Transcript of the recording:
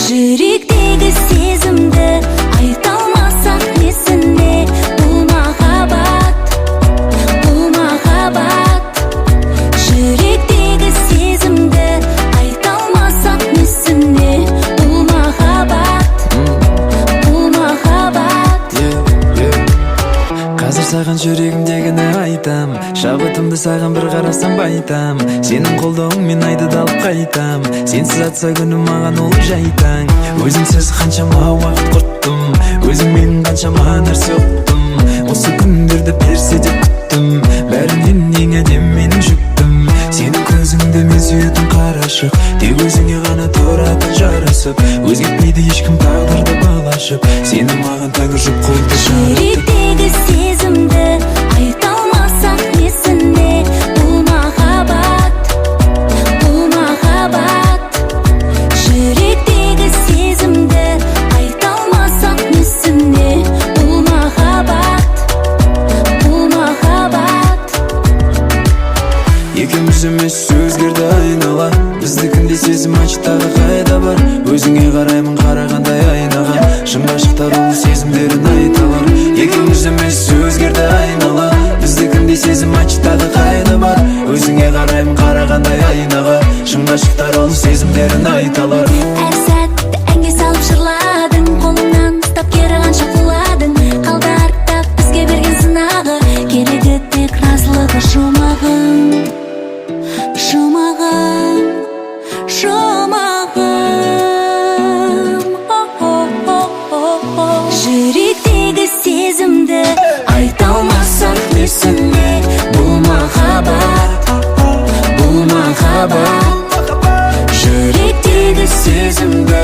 Жүректегі сезімді айта алмасақ несіне? Бұл махаббат, бұл махаббат. Жүректегі сезімді айта алмасақ несіне? Бұл махаббат, бұл махаббат. Yeah. Қазір саған жүрегімдегіні айтам. Шабытымды саған бір қарасам байтам. Сенің қолдауыңмен айды да алып қайтам. Сенсіз атса күнім, маған ол жай таң. Өзіңсіз қаншама уақыт құрттым, өзіңмен қаншама нәрсе ұқтым. Осы күндерді берсе деп күттім. Бәрінен ең әдемі менің жүктім. Сенің көзіңді мен сүйетін қарашық. Тек өзіңе ғана тұратын жарасып. Өзгертпейді ешкім тағдырды балашып. Сені маған тәңір жұп қылды жаратып. Жүректегі сезімді айта алмасақ несіне? Бұл махаббат, бұл махаббат. Жүректегі сезімді айта алмасақ несіне? Бұл махаббат, бұл махаббат. Екеуміз емес, өзгерді айнала. Біздікіндей сезім, айтшы, тағы қайда бар? Өзіңе қараймын қарағандай айнаға. Шын ғашықтар ол сезімдерін айта алар. Екеуміз емес, өзгерді айнала. Біздікіндей сезім, айтшы, тағы қайда бар? Өзіңе қараймын қарағандай айнаға. Шын ғашықтар ол сезімдерін айта алар. Әр сәтті әнге салып жырладың. Қолымнан ұстап, кері қанша құладың. Қалды артта бізге берген сынағы. Керегі тек разылығы, жұмағым, жұмағым, жұмағым. О-о-о-о-о. Жүректегі сезімді айта алмасақ несіне? Бұл махаббат, бұл махаббат. Жүректегі сезімді